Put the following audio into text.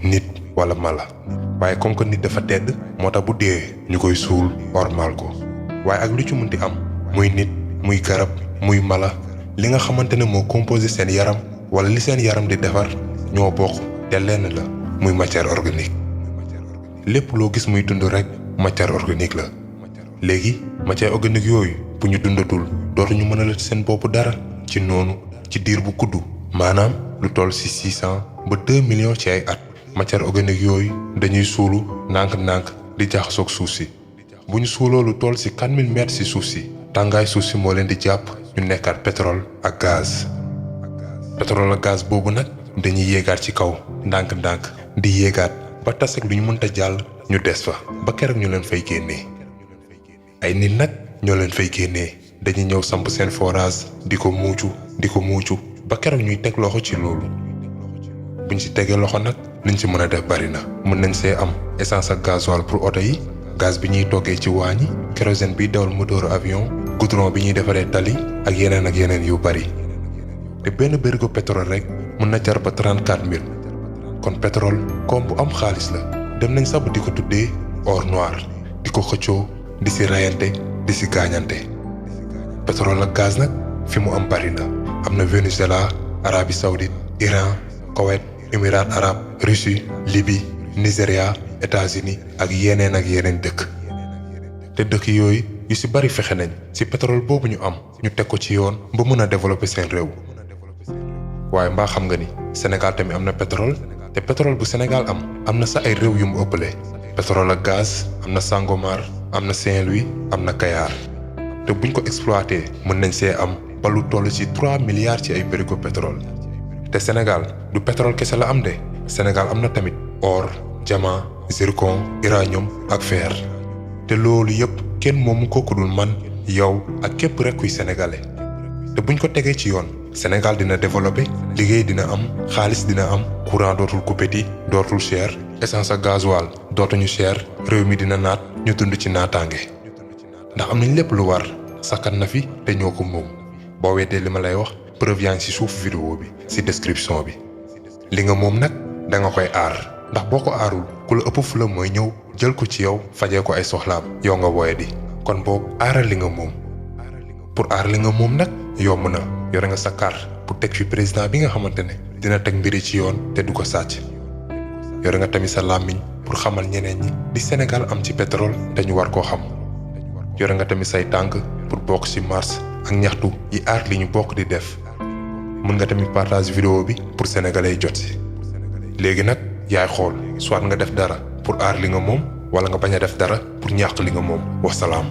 nit wala mala waaye comme que nit dafa tedd moo tax bu dee ñu koy suul ormal ko waaye ak lu ci mënti am muy nit muy garab muy mala li nga xamante ne moo composé seen yaram wala li seen yaram di defar ñoo bokk te lenn la muy matière organique lépp loo gis muy dund rek matière organique la léegi matière organique yooyu bu ñu dundatul dootuñu mënalati seen bopp dara ci noonu ci diir bu gudd maanaam lu toll ci 600 ba 2 millions ci ay at matière organique yooyu dañuy suulu nànk-nànk di jaxasoog suuf si bu ñu suuloo lu toll ci 4000 mètres ci suuf si tàngaay suuf si moo leen di jàpp ñu nekkaat pétrole ak gaz pétrole ak gaz boobu nag dañuy yéegaat ci kaw ndànk-ndànk di yéegaat ba tas ak lu ñu mënta jàll ñu des fa ba keroog ñu leen fay génnee ay nit nag ñoo leen fay génnee dañuy ñëw samp seen forage di ko muucu ba keroog ñuy teg loxo ci loolu buñ ci tegee loxo nag liñ ci mën a def bari na mën nañ see am essence ak gasoil pour oto yi gaz bi ñuy toggee ci waañ yi kérosène biy dawal moteuru avion goudron bi ñuy defaree tali ak yeneen yu bari te benn bérigo pétrole rek mën na jar ba 34000 kon pétrole comme bu am xaalis la dem nañ sax di ko tuddee or noir di ko xëccoo di si rayante di si gaañante pétrole ak gaz nag fi mu am bari na am na Venezuela Arabie Saoudite Iran Koweït Émirats arabes Russie Libye Nigeria États-Unis ak yeneen dëkk te dëkk yooyu yu si bari fexe nañ si pétrole boobu ñu am ñu teg ko ci yoon ba mën a développer seen réew waaye mbaa xam nga ni Sénégal tamit am na pétrole te pétrole bu Sénégal am na sa ay réew yu mu ëppale pétrole ak gaz am na Sangomar am na Saint-Louis am na Kayar te buñ ko exploité mën nañ see am ba lu toll ci 3 milliards ci ay barigo pétrole te Sénégal du pétrole kese la am de Sénégal am na tamit or diamant zircon uranium ak fer te loolu yëpp kenn moomu ko ku dul man yow ak képp rek kuy sénégalais te buñ ko tegee ci yoon Sénégal dina développé liggéey dina am xaalis dina am courant dootul coupéti dootul cher essence ak gasoil dootuñu cher réew mi dina naat ñu dund ci naataange ndax am nañ lépp lu war sakkan na fi te ñoo ko moom boo weddee li ma lay wax preuve yaa ngi ci suuf vidéo bi ci description bi li nga moom nag da nga koy aar ndax boo ko aarul ku la ëpp fu la mooy ñëw jël ko ci yow fajee ko ay soxlaam yow nga woye di kon boobu aaral li nga moom pour aar li nga moom nag yomb na yore nga sa carte pour teg fi président bi nga xamante ne dina teg mbiri ci yoon te du ko sàcc yore nga tamit sa làmmiñ pour xamal ñeneen ñi di Sénégal am ci pétrole te ñu war koo xam yore nga tamit say tànk pour bokk ci marche ak ñaxtu yi aar li ñu bokk di def mën nga tamit partage vidéo bi pour sénégalais jot ci léegi nag yaay xool soit nga def dara pour aar li nga moom wala nga bañ a def dara pour ñàq li nga moom wasalaam